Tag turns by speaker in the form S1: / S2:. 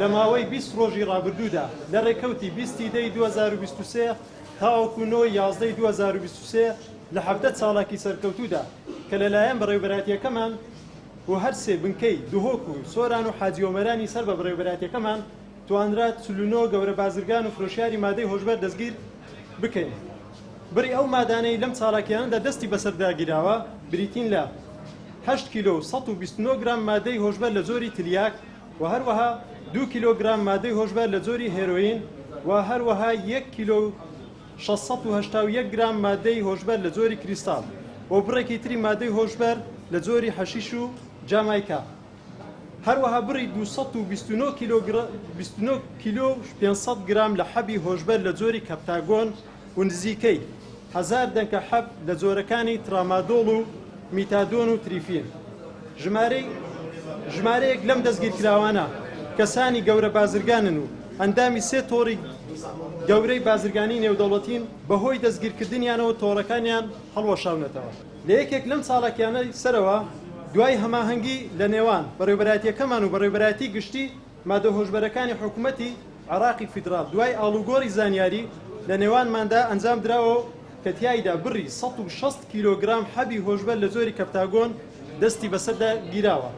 S1: لە ماوەی 20 ڕۆژی ڕابردوودا لە ڕێکەوتی 20 ی دەی 2023 تاوەکو 9 ی یازدەی 2023 لە 17 چاڵاکی سەرکەوتوودا کە لەلایەن بەڕێوبەرایەتیەکەمان و هەرسێ بنکەی دهۆک و سۆران و حاجی ئۆمەرانی سەر بە بەڕێوبەرایەتیەکەمان توانرا 49 گەورە بازرگان و فرۆشیاری مادەی هۆشبەر دەستگیر بکەین. بڕی ئەو مادانەی لەم چالاکیانەدا دەستی بەسەردا گیراوە بریتین لە، هەشت کیلۆ و 129 گرام مادەی هۆشبەر لە جۆری تلیاک و هەروەها دوو کیلۆگرام مادەی هۆشبەر لە جۆری هێرۆین و هەروەها یەک کیلۆ و 681 گرام مادەی هۆشبەر لە جۆری کریستاڵ و بڕێکی تری مادەی هۆشبەر لە جۆری حەشیش و جامایکا. هەروەها بڕی 229 کیلۆ و 500 گرام لە حەبی هۆشبەر لە جۆری کەپتاگۆن و نزیکەی 1000 دەنکە حەب لە جۆرەکانی ترامادۆڵ و میتادۆن و تریفین. ژمارەی ژمارەیەک لەم دەستگیرکراوانە کەسانی گەورە بازرگانن و ئەندامی سێ تۆڕی گەورەی بازرگانی نێودەوڵەتین، بەهۆی دەستگیرکردنیانەوە تۆڕەکانیان هەڵوەشاونەتەوە. لە یەکێک لەم چالاکیانەی سەرەوە دوای هەماهەنگی لە نێوان بەڕێوبەرایەتیەکەمان و بەڕێوبەرایەتی گشتی مادە هۆشبەرەکانی حکومەتی عێراقی فیدراڵ دوای ئاڵوگۆڕی زانیاری لە نێوانماندا ئەنجام دراوە کە تیایدا بڕی 160 کیلۆگرام حەبی هۆشبەر لە جۆری کەپتاگۆن دەستی بەسەردا گیراوە.